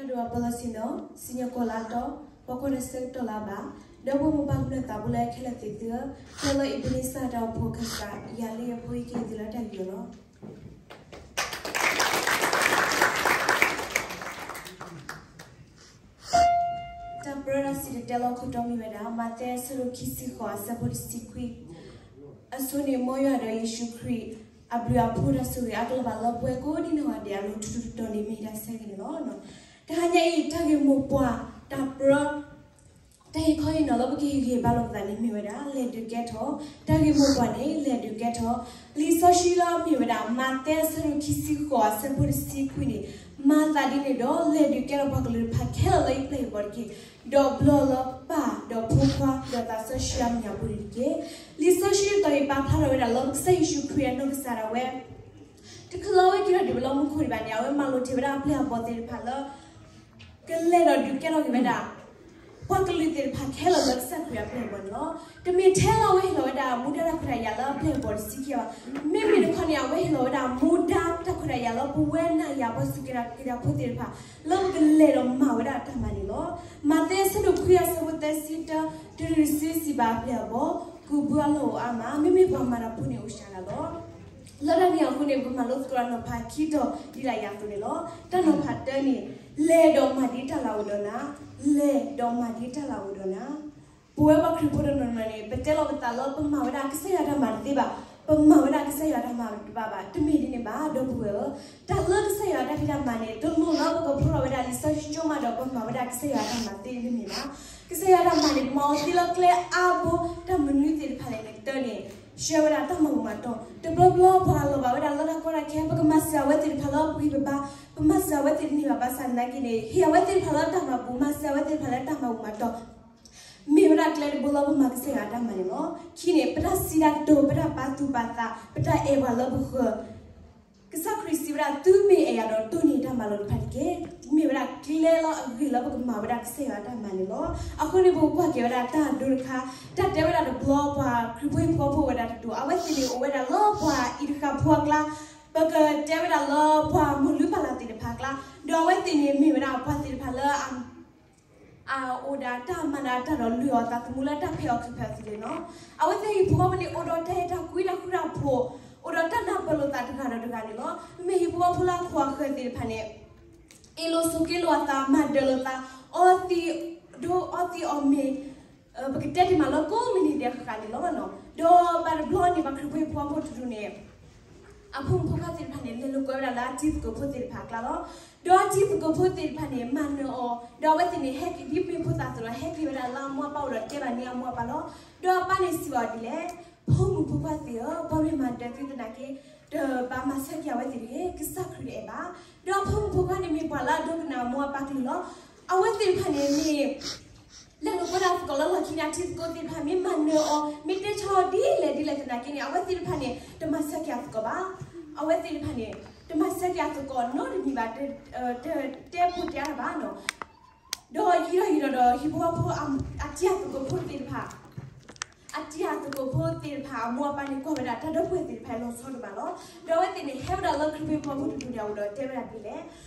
ဒိၣ်အပၢလီၤဆ့ၣ်နီၤ, စံၣ်ညီၣ်ကွီၢ်လါတီ, ပှၤကွၢ်တၢ်ဆၢကတီၢ်လၢအဘၣ်, ဒီပုၢ်ဝဲၢ်မိၢ်ပၢ်ကမျၢၢ်သးဘိလၢခဲလၢာ်သ့ၣ်သုဧၢ, ခဲလၢာ်အံၤ ပနံစၢ်တၢ်အိၣ်ဖှိၣ်ခၢၣ်စး ယၤလၢယဖိယကဟ့ၣ်သုလၢတၢ်ဂ့ၢ်အီၤလီၤ. တၢ်ပြၢတၢ်စံၣ်တဲၤတဲလီၤခိၣ်တီမ့ၢ်ဝဲဒၣ် မးသဲအဆၢဒိၣ်ခံဆံဃိးအဆၢဖိတဆံခွံ, အဆိန့ၣ် မ်ယွၤဒီးယ့ၣ်ၡူးခရံာ် အဘျုးအဖှိၣ်တၢ်ဆိၣ်ဂ့ၤအါကလီၤဘၣ်လၢပှၤကိးဒံနီၢ်ဂၤဒဲးအလိၤထူးထူးတီၤတီၤန့ၣ် မ့ၢ်တၢ်ဆၢဂ့ၤန့ၣ်လီၤ. တဟါညါအံၤ တၢ်ဂ့ၢ်မိၢ်ပှၢ် တၢ်ပြၢ တၢ်ဟ့ၣ်ခီဟ့ၣ်နီၤလၢပကဟ့ၣ်ဂံၢ်ဟ့ၣ်ဘါလိာ်ပသးန့ၣ်မ့ၢ်ဝဲဒၣ် လဲၤဒုးကဲထီၣ်, တၢ်ဂ့ၢ်မိၢ်ပှၢ်န့ၣ် လဲၤဒုးကဲထီၣ်, လံာ်စီဆှံလၢအမ့ၢ်ဝဲဒၣ် မးသဲအဆၢဒိၣ်ခံဆံဃိးအဆၢဖိတဆံခွံန့ၣ်, မၤသးဒ်န့ၣ်ဒီး လဲၤဒုးကဲထီၣ်ပှၤကလုာ်တဖၣ်ခဲလၢာ်လၢယပျဲၢ်ယဘီၣ်တက့ၢ်, ဒီးဘျီလၢပၢ်ဒီးဖိခွါ ဒီးသးစီဆှံအမဲာ်ညါပူၤန့ၣ်တက့ၢ်. လံာ်စီဆှံအတီၢ်အံၤပာ်ဖျါထီၣ်ဝဲဒၣ်လၢပကစၢ်ယ့ၣ်ၡူးခရံာ်အနီၢ်ကစၢ်ဒၣ်ဝဲ တချုးလၢအဝဲက့ၤထီၣ်ဒံးဝဲလၢမူခိၣ်ဒံးဘၣ်န့ၣ် အဝဲမၤလိာ်တ့ၢ်ဝဲဒၣ်အပျဲၢ်အဘီၣ်သ့ၣ်တဖၣ်လၢ ကလဲၤဒီးဒုးကဲထီၣ်က့ၤဝဲဒၣ် ပှၤကလုာ်သ့ၣ်တဖၣ်ခဲလၢာ်လၢကစၢ်ခရံာ်အပျဲၢ်အဘီၣ်န့ၣ်လီၤ. တမ့ၢ်ထဲလၢအဝဲဟ့ၣ်လီၤဝဲဒၣ်မူဒါတၢ်ခွဲးတၢ်ယာ်လၢအပျဲၢ်အဘီၣ်တဆံခံဘၣ်. မ့မ့ၢ်တခီန့ၣ် အဝဲဟ့ၣ်လီၤဝဲဒၣ်မူဒါတၢ်ခွဲးတၢ်ယာ်လၢပဝဲနၤယၤပှၤစူၢ်က့ၤနာ်က့ၤတၢ်ဖိသ့ၣ်တဖၣ် လၢပကလဲၤဒီးမၤဝဲဒၣ်တၢ်မၤန့ၣ်လီၤ. မးသဲအဆၢဒိၣ်ခွံအဆၢဖိသၢဆံတၢ တုၤနုၤတဆံစံးဘၣ်အပျဲၢ်အဘီၣ်, ကူးဘုအလီၢ်အိၣ်အါမး, မ့မ့ၢ်ပှၤမၤတၢ်ဖိန့ၣ်အိၣ်စှၤဒၣ်လီၤ. လၢတၢ်န့ၣ်အဃိန့ၣ် ပကမၤလိသကိးတၢ်နီၤဖးခံတီၤဒ်လၢယၤအသိးန့ၣ်လီၤ. တၢ်နီၤဖးတၢန့ၣ်, လဲၤဒီးမၤဒ်တၢ်လၢအိၣ်ဒီးနၤ, လဲၤဒီးမၤဒ်တၢ်လၢအိၣ်ဒီးနၤ. ပဝဲပှၤခရံာ်ဖိတနီၤနီၤန့ၣ် ပတဲလီၤပသးလၢပမၤဝဲဒၣ်ကစၢ်ယွၤတၢ်မၤတသ့ဘၣ်, ပမၤဝဲဒၣ်ကစၢ်ယွၤတၢ်မၤတဘၣ်ဘၣ်, တမ့ၢ်ဒ်န့ၣ်ဘၣ် ဒီပုၢ်ဝဲၢ်ဧၢ. တၢ်လၢကစၢ်ယွၤအတၢ်ဖံးတၢ်မၤန့ၣ် တလိၣ်လၢပကဖျိထီၣ်ဝဲဒၣ်လံာ်စီဆှံကၠိမးဒီးပမၤဝဲဒၣ်ကစၢ်ယွၤတၢ်မၤသ့တမ့ၢ်ဘၣ်. ကစၢ်ယွၤတၢ်မၤန့ၣ် ပမၤအီၤသ့လၢကျဲအါဘိ, တၢ်မနုၤသ့ၣ်တဖၣ်လဲၣ်န့ၣ် တၢ်န့ၣ် ဆှၢဝဲဒၣ်တၢ်မၤဘူၣ်မၤတီၤ, တဘျီဘျီပှၤလီၤဘၣ်ဝဲဒၣ်လၢတၢ်ကီတၢ်ခဲ ပကမၤစၢၤအဝဲသ့ၣ်တဖၣ်လၢပဂံၢ်ပဘါ, ပမၤစၢၤအဝဲသ့ၣ်တန့ၢ်ဘၣ်ဘၣ်ဆၣ်သနာ်က့န့ၣ် ဟ့ၣ်အဝဲသ့ၣ်တဖၣ်လၢတၢ်မၤဘူၣ်, မၤစၢၤအဝဲသ့ၣ်တဖၣ်လၢတၢ်မၤဘူၣ်မၤတီၤ မ့ၢ်ဝဲဒၣ်ကျဲတဘိလၢပမၤကစၢ်ယွၤအတၢ်မၤန့ၣ်လီၤ. ခံန့ၣ် ပတၢ်စံးတၢ်ကတိၤ, ပတၢ်ပာ်သူၣ်ပာ်သး, ပတၢ်အဲၣ်ပှၤလၢပဃၢၤ, ကစၢ်ခရံာ်စံးဝဲဒၣ် သုမ့ၢ်အဲၣ်ယၤဒီးတိၢ်န့ၢ်တၢ်မၤလိာ်တဖၣ်တက့ၢ်. မ့ၢ်ဝဲဒၣ်ကျဲလၢအဂ့ၤလၢပကမၤဝဲဒၣ်ကစၢ်ယွၤအတၢ်မၤန့ၣ်လီၤ. အဃိန့ၣ် ပကကွၢ်က့ၤဝဲဒၣ်တၢ်ဒိတခါ, တၢ်တဲဝဲဒၣ်တဘျီပှၤခရံာ်ဖိဟံၣ်ဖိဃီဖိဝဲဒၣ်တဒူၣ်, အဝဲသ့ၣ်န့ၣ်အိၣ်ဝဲဒၣ်လၢပှၤအံၤတဃာ်ဖိအကျါ, ပကတဲဝဲဒၣ်လၢပှၤမိၢ်လုၢ်ပၢ်လၢ်သ့ၣ်တဖၣ်အကျါ, ဒီးအဝဲသ့ၣ်န့ၣ်မ့ၢ်ဝဲဒၣ်ပှၤသ့ၣ်တဖၣ်လၢ အအိၣ်ဒၣ်တၢ်မၤနၢၤတၢ်ဒီးလုၢ်အီၣ်သးသမူလၢတၢ်ဖဲးအီၣ်ခုၣ်ဖဲးအီၣ်သ့ၣ်တဖၣ်န့ၣ်လီၤ. အဝဲသ့ၣ်ဟံၣ်ဖိဃီဖိန့ၣ် အိၣ်ဒီးတၢ်အဲၣ်တၢ်ကွံတၢ်ဃူတၢ်ဖိး, အိၣ်ဒီးတၢ်နၢ်ပၢၢ်လိာ်သးတဂၤဒီးတဂၤန့ၣ်လီၤ. မ့မ့ၢ်ဟံၣ်ဖိဃီဖိလၢအခိၣ်အဃၢၤသ့ၣ်တဖၣ်န့ၣ် အ့ၣ်လိာ်ဆိးက့လိာ်အသး, မၤဒၢးလိာ်သး, အီသံး, ဒိအီသံးအီၣ်မ့ၤ, ပကတဲတ့ၢ်မးလၢကိးမုၢ်နံၤဒဲးဃၣ်ဃၣ်န့ၣ်လီၤ. ဒီးဘၣ်တဘျီန့ၣ် ပှၤခရံာ်ဖိဟံၣ်ဖိဃီဖိတဒူၣ်န့ၣ် အဖိမုၣ်ဖိခွါသ့ၣ်တဖၣ်န့ၣ် လဲၤလိာ်ကွဲဝဲဒၣ်လၢအတံၤသကိးဖိသ့ၣ်တဖၣ်အကျါလီၤ. ဒီးအတံၤသကိးဖိသ့ၣ်တဖၣ်န့ၣ် မၤနၢၤအီၤ, ဒီးအဝဲသ့ၣ်န့ၣ် ဟဲက့ၤဒ်မ့ၢ်ဖိသၣ်အသိးဒီး ဟဲက့ၤဝဲဒၣ်လၢအမိၢ်အပၢ်အိၣ်ဒီးတဲဘၣ်န့ၢ်အမိၢ်အပၢ်လီၤ. ဒီးအပၢ်န့ၣ်စံးဘၣ်အီၤဒ်လဲၣ်, ဖိမုၣ်ဖိခွါသ့ၣ်ဧၢ, ပှၤမ့ၢ်မၤဒၢးသုသနာ်က့ တဘၣ်မၤဆၢက့ၤအဝဲသ့ၣ်တဂ့ၤ, ကစၢ်ခရံာ်တအဲၣ်ဘၣ်. ဒီးဖိမုၣ်ဖိခွါန့ၣ်မ့ၢ်ပှၤလၢအဒိကနၣ်အမိၢ်အပၢ်ကလုၢ်လီၤ. အဝဲသ့ၣ်တဖၣ်န့ၣ်မ့ၢ် လဲၤလိာ်ကွဲဒၣ်သကိးလၢလီၢ်ခံန့ၣ် အတံၤသကိးသ့ၣ်တဖၣ်မ့ၢ်မၤနၢၤအီၤ, မ့ၢ်တဲဆါအီၤဒ်လဲၣ်ဒ်လဲၣ်သနာ်က့န့ၣ် အဝဲသ့ၣ်တဖၣ်န့ၣ် တမၤဆၢက့ၤအသကိးဘၣ်. အဝဲသ့ၣ်တဖၣ်န့ၣ် တမၤဆၢက့ၤအသကိးနီတမံၤဘၣ်, တတဲပူတဲအါတၢ်ဘၣ်နီၤ. ဒီးယံာ်ဒီးယံာ်ဒီး ဟံၣ်ဖိဃီဖိ အတံၤသကိးဖိသ့ၣ်တဖၣ် အတံၤသကိးဖိသ့ၣ်တဖၣ် အမိၢ်အပၢ်န့ၣ် ကွၢ်ဝဲဒၣ်တၢ်ဒီပုၢ်ဝဲၢ်သ့ၣ်တဖၣ်လီၤဆီဒိၣ်မးလီၤ. ဒီးအဝဲသ့ၣ်န့ၣ် ဟဲဝဲဒၣ်လၢခရံာ်ဖိဟံၣ်ဖိဃီဖိတဒူၣ်န့ၣ်အအိၣ်ဒီးတ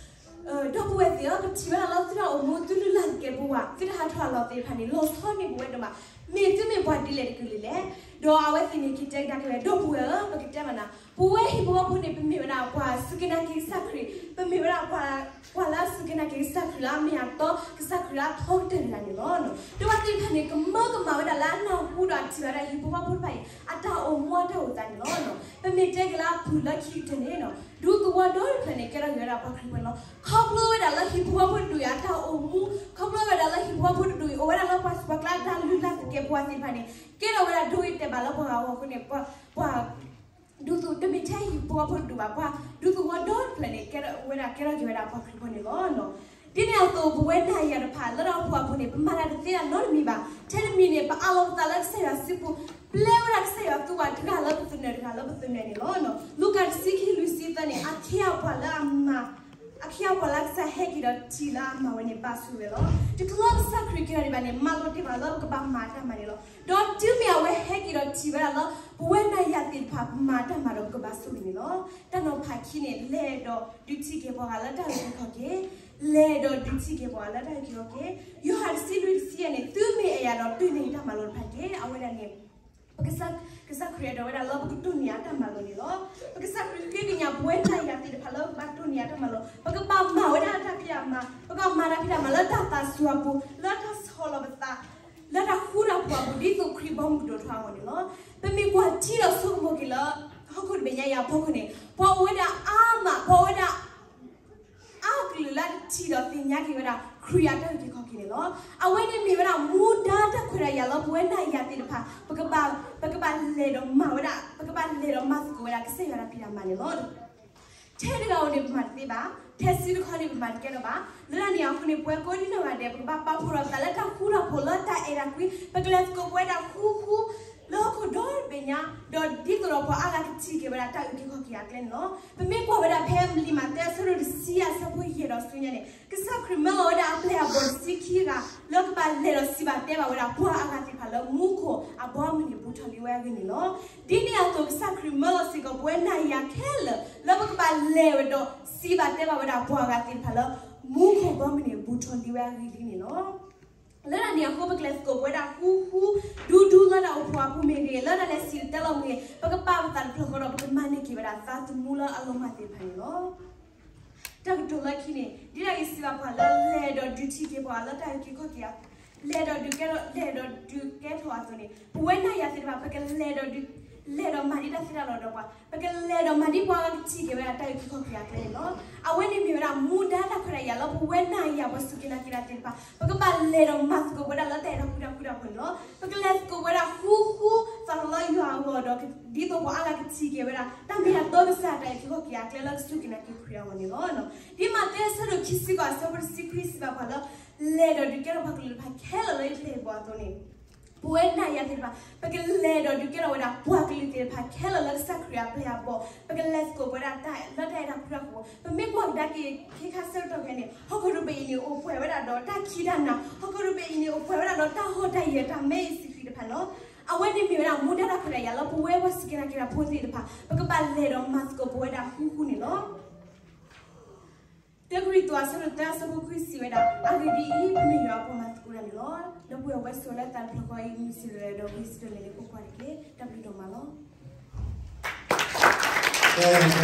ဲဝဲဒၣ်ဒ်လဲၣ်, ဒီပုၢ်ဝဲၢ်သ့ၣ်ဧၢ, ပထံၣ်ဝဲဒၣ်လၢသုတၢ်အိၣ်မူ သုလုၢ်လၢ်သကဲးပဝး သုတဟးထီၣ်အလီၢ်သ့ၣ်တဖၣ်န့ၣ် လီၤဆီန့ၢ်ပဝဲဒိၣ်မး. မ့ၢ်သုမ့ၢ်ပှၤဒ်လဲၣ်တကလုာ်လဲၣ်. ဒီးအဝဲသ့ၣ်န့ၣ် ကတဲကဒါက့ၤဝဲ ဒီပုၢ်ဝဲၢ်ဧၢ, ပကတဲမးနၤ, ပဝဲဟံၣ်ဖိဃီဖိန့ၣ် ပမ့ၢ်ဝဲဒၣ်ပှၤစူၢ်က့ၤနာ်က့ၤကစၢ်ခရံာ်, ပမ့ၢ်ဝဲဒၣ် ပှၤလၢအစူၢ်က့ၤနာ်က့ၤကစၢ်ခရံာ်လၢအမ့ၢ်အတီ, ကစၢ်ခရံာ်လၢအထီကတၢၢ်တဂၤန့ၣ်လီၤ. ဒီးပှၤသ့ၣ်တဖၣ်န့ၣ် ကမၢကမၣ်ဝဲဒၣ်လၢအနၢ်ဟူဒီးအထံၣ်ဝဲဒၣ်ဟံၣ်ဖိဃီဖိတဖၣ်အံၤ အတၢ်အိၣ်မူအတၢ်အိၣ်သးန့ၣ်လီၤ. ပမ့ၢ်တဲက့ၤလၢအပူၤလၢခံကတၢၢ်န့ၣ် ဒူသဝီဒီတဖျၢၣ်န့ၣ် ကဲထီၣ်က့ၤဝဲဒၣ်ပှၤခရံာ်ဖိန့ၣ်လီၤ. ခီဖျိဝဲဒၣ်လၢဟံၣ်ဖိဃီဖိတဒူၣ်အံၤအတၢ်အိၣ်မူ, ခီဖျိဝဲဒၣ်လၢဟံၣ်ဖိဃီဖိတဒူၣ်အံၤ အိၣ်ဝဲဒၣ်လၢပှၤစူၢ်ပှၤကျါအတၢ်လုၢ်လၢ်သကဲးပဝးသ့ၣ်တဖၣ်န့ၣ် ကဲထီၣ်ဝဲဒၣ်ဒိဂ့ၤတဲာ်ဘၣ်လၢပှၤဂၤအဂီၢ်အဃိန့ၣ် ပှၤ ဒူသဝီ တမ့ၢ်ထဲဟံၣ်ဖိဃီဖိတဒူၣ်ဘၣ်, ပှၤဒူသဝီဒီတဖျၢၣ်န့ၣ် ကဲထီၣ်ဝဲဒၣ် ကဲထီၣ်က့ၤဝဲဒၣ်ပှၤခရံာ်ဖိန့ၣ်လီၤ. ဒ်န့ၣ်အသိး ပဝဲနၤယၤတဖၣ် လၢတၢ်အိၣ်ဖှိၣ်အပူၤန့ၣ် ပမၤတၢ်တသ့ဒၣ်နီတမံၤဘၣ်. ထဲတမံၤန့ၣ် ပအးလီၤပသးလၢကစၢ်ယွၤစုပူၤ, ပျဲဝဲဒၣ်ကစၢ်ယွၤသူဝဲတဂၤလၢပသနၢၣ်တဂၤလၢပသနၢၣ်န့ၣ်လီၤ. လူၤကၣ်တဆံခံ လွံၢ်ဆံသၢန့ၣ် အခ့အပှၤလၢအမၤ အခ့အပှၤလၢကစၢ်ဟဲက့ၤဒီးထံၣ်လၢအမၤဝဲန့ၣ် ဘၣ်ဆိၣ်ဂ့ၤလီၤ. တချုးလၢကစၢ်ခရံာ်ကဲထီၣ်ဒံးဘၣ်န့ၣ် မၤလိတ့ၢ်ဘၣ်လၢပကဘၣ်မၤတၢ်မၤန့ၣ်လီၤ. ဒီးတုၤမ့ၢ်အဝဲဟဲက့ၤဒီးထံၣ်ဝဲဒၣ်လၢ ပဝဲနၤယၤသ့ၣ်တဖၣ် ပမၤတၢ်မၤဒီးပကဘၣ်ဆိၣ်ဂ့ၤန့ၣ်လီၤ. တၢ်နီၤဖးခံန့ၣ် လဲၤဒီးဒုးထံၣ်က့ၤပှၤဂၤလၢတၢ်အုၣ်က့ၤခီၣ်က့ၤ, လဲၤဒီးဒုးထံၣ်က့ၤပှၤဂၤလၢတၢ်အုၣ်က့ၤခီၣ်က့ၤ. ယိၤဟၣ်တဆံလွံၢ်တဆံယဲၢ်န့ၣ် သုမ့ၢ်အဲၣ်ယၤဒီးတိၢ်န့ၢ်ယတၢ်မၤလိာ်တဖၣ်တက့ၢ်. အဝဲဒၣ်န့ၣ် ပကစၢ်, ကစၢ်ခရံာ်အဲၣ်ဒိးဝဲဒၣ်လၢပကတိၢ်န့ၢ်အတၢ်မၤလိာ်န့ၣ်လီၤ. ပကစၢ်ခရံာ်ဃ့ကညးပဝဲနၤယၤသ့ၣ်တဖၣ်လၢပကဘၣ်တိၢ်န့ၢ်အတၢ်မၤလိာ်, ပကဘၣ်မၤဝဲဒၣ်တၢ်ဖံးတၢ်မၤ, ပကဘၣ်မၤတၢ်ဖံးတၢ်မၤလၢတၢ်သးစူၤအပူၤ, လၢတၢ်ဆီၣ်လီၤပသး, လၢတၢ်ဃူတၢ်ဖိးအပူၤ ဒ်သိးခရံာ်ဘီမုၢ်ကဒိၣ်ထီၣ်အဂီၢ်န့ၣ်လီၤ. ပမ့ၢ်ကွၢ်ထံဒီးဆိကမိၣ်က့ၤလၢ ဟီၣ်ခိၣ်တဘ့ၣ်ညါအံၤအဖီခိၣ်န့ၣ် ပှၤအိၣ်ဝဲဒၣ်အါမး, ပှၤအိၣ်ဝဲဒၣ် အါကလုာ်လၢတထံၣ်ဒီးသ့ၣ်ညါက့ၤဝဲဒၣ် ခရံာ်အတၢ်အုၣ်က့ၤခီၣ်က့ၤန့ၣ်လီၤ. အဝဲန့ၣ်မ့ၢ်ဝဲဒၣ်မူဒါတၢ်ခွဲးတၢ်ယာ်လၢပဝဲနၤယၤသ့ၣ်တဖၣ် ပကဘၣ်, ပကဘၣ်လဲၤဒီးမၤဝဲဒၣ်, ပကဘၣ်လဲၤဒီးမၤသကိးဝဲဒၣ်ကစၢ်ယွၤတၢ်ဖံးတၢ်မၤန့ၣ်လီၤ. ထဲတဂၤဧိၤန့ၣ်ပမၤတသ့ဘၣ်, ထဲစုတခီန့ၣ်ပမၤတကဲလၢၤဘၣ်. လၢတၢ်န့ၣ်အဃိန့ၣ် ပဝဲကိးဒံနီၢ်ဂၤဒဲး ပကဘၣ်ပာ်ဖှိၣ်ထီၣ်ပသးလၢတၢ်ဃူတၢ်ဖိးလၢတၢ်အဲၣ်တၢ်ကွံ, ပကလဲၤသကိးပဝဲဒၣ်ဃူဃူ လၢဟီၣ်ခိၣ်ဒီတဘ့ၣ်ညါ, ဒီးဒ်သိးဒီးပှၤအါဂၤကထံၣ်က့ၤဝဲဒၣ်တၢ်အုၣ်က့ၤခီၣ်က့ၤအကျဲန့ၣ်လီၤ. ပမ့ၢ်ကွၢ်ဝဲဒၣ်ဖဲလံာ်မးသဲအဆၢဒိၣ်တဆံယဲၢ်အဆၢဖိယဲၢ်ဒီးဆူညါန့ၣ် ကစၢ်ခရံာ်မၢလီၤဝဲဒၣ်အပျဲၢ်အဘီၣ်တဆံခံဂၤ လၢကဘၣ်လဲၤဒီးစံးဘၣ်တဲဘၣ်ဝဲဒၣ်ပှၤအါဂၤသ့ၣ်တဖၣ်လၢမူခိၣ်အဘီအမုၢ်န့ၣ်ဘူးထီၣ်လံဝဲအဂ့ၢ်န့ၣ်လီၤ. ဒ်န့ၣ်အသိးကစၢ်ခရံာ်မၢလီၤစ့ၢ်ကီးပဝဲနၤယၤခဲလၢာ် လၢပကဘၣ်လဲၤဝဲဒီးစံးဘၣ်တဲဘၣ်ဝဲဒၣ်ပှၤအါဂၤသ့ၣ်တဖၣ်လၢ မူခိၣ်ဘီမုၢ်န့ၣ်ဘူးထီၣ်လံဝဲအဂ့ၢ်လံန့ၣ်လီၤ. လၢတၢ်န့ၣ်အဃိ ပကလဲၤသကိးပဝဲဒၣ်ဃူဃူ ဒူဒူလၢတၢ်အိၣ်ဖှိၣ်အပူၤမ့ၢ်ဂ့ၤ, လၢတၢ်လဲၤစံၣ်တဲၤတဲလီၤမ့ၢ်ဂ့ၤ, ပကပာ်ပသးတဖျၢၣ်ဃီဒီး ပကမၤန့ၢ်က့ၤဝဲဒၣ်သးသမူလၢအလီၤမၢ်သ့ၣ်တဖၣ်န့ၣ်လီၤ. တၢ်ကတိၤလၢခံန့ၣ် ဒ်တၢ်ဂ့ၢ်စံးဘၣ်ပှၤလၢလဲၤဒီးဒုးထံၣ်က့ၤပှၤလၢတၢ်အုၣ်က့ၤခီၣ်က့ၤအ, လဲၤဒီးဒုးကဲထီၣ်, လဲၤဒီးဒုးကဲထီၣ်အသိးန့ၣ် ပဝဲနၤယၤသ့ၣ်တဖၣ် ပကလဲၤဒီးဒုး, လဲၤဒီးမၤဒ်တၢ်သ့တၢ်လီၤဒီးပှၤ, ပကလဲၤဒီးမၤဒ်ပှၤဂၤကထံၣ်က့ၤဝဲဒၣ်တၢ်အုၣ်က့ၤခီၣ်က့ၤအကျဲန့ၣ်လီၤ. အဝဲန့ၣ်မ့ၢ်ဝဲဒၣ်မူဒါတၢ်ခွဲးတၢ်ယာ်လၢပဝဲနၤယၤပှၤစူၢ်က့ၤနာ်က့ၤတၢ်သ့ၣ်တဖၣ် ပကဘၣ်လဲၤဒီးမၤသကိးပဝဲဒၣ်လၢတၢ်အဲၣ်တၢ်ဃူတၢ်ဖိးန့ၣ်လီၤ. ပကလဲၤသကိးပဝဲဒၣ်ဃူဃူ သးလီၤလၢယွၤအဂီၢ်ဒီး ဒ်သိးပှၤအါဂၤကထံၣ်က့ၤဝဲဒၣ် တၢ်မ့ၢ်တၢ်တီကစၢ်တၢ်အုၣ်က့ၤခီၣ်က့ၤအကျဲလၢကစူၢ်က့ၤနာ်က့ၤခရံာ်အဂီၢ်န့ၣ်လီၤ. ဒ်မးသဲအဆၢဒိၣ်ခံဆံဃိးအဆၢဖိတဆံခွံစံးဘၣ်ပှၤလၢ လဲၤဒီးဒုးကဲထီၣ်ပှၤကလုာ်တဖၣ်ခဲလၢာ်လၢယပျဲၢ်ယဘီၣ်အသိးန့ၣ် ပဝဲနၤယၤသ့ၣ်တဖၣ် ပကလဲၤဒီးဒုးကဲထီၣ်ဝဲဒၣ်ပှၤကလုာ်သ့ၣ်တဖၣ်ခဲလၢာ်လၢကစၢ်ခရံာ်အပျဲၢ်အဘီၣ်, ပကလဲၤသကိးပဝဲဒၣ်တၢ်လၢတၢ်အဲၣ်တၢ်ဃူတၢ်ဖိး, ပမ့ၢ်ကွၢ်ကဒါက့ၤ ခဲခါဆၢကတီၢ်ခဲအံၤန့ၣ် ဟီၣ်ခိၣ်တဘ့ၣ်အံၤန့ၣ် အိၣ်ပှဲၤဝဲဒၣ်ဒီးတၢ်ခံးတၢ်နၤ, ဟီၣ်ခိၣ်တဘ့ၣ်အံၤန့ၣ် အိၣ်ပှဲၤဝဲဒၣ်ဒီးတၢ်ဟီၣ်တၢ်ယၢၤတၢ်မဲအံၤစံဃံတဖၣ်န့ၣ်လီၤ. အဝဲန့ၣ်မ့ၢ်ဝဲဒၣ်မူဒါတၢ်ခွဲးတၢ်ယာ်လၢပဝဲပှၤစူၢ်က့ၤနာ်က့ၤတၢ်ဖိသ့ၣ်တဖၣ် ပကဘၣ်လဲၤဒီးမၤသကိးပဝဲဒၣ်ဃူဃူန့ၣ်လီၤ. တၢကရံၣ်သူးအဆၢဒိၣ်သၢအဆၢဖိခွံစံးဝဲဒၣ်, အဂ့ၢ်ဒ်အံၤ, ပမ့ၢ်ယွၤအပှၤမၤသကိးတၢ်န့ၣ်လီၤ. ဒီပုၢ်ဝဲၢ်စံးလၢသးတဖျၢၣ်ဃီအံၤ မုၢ်စံၣ်လၢၤဒီးဝံစံၣ်လၢၤန့ၣ် ကိးကွၢ်တက့ၢ်. တၢ်ဘျုးဒိၣ်မးလီၤ.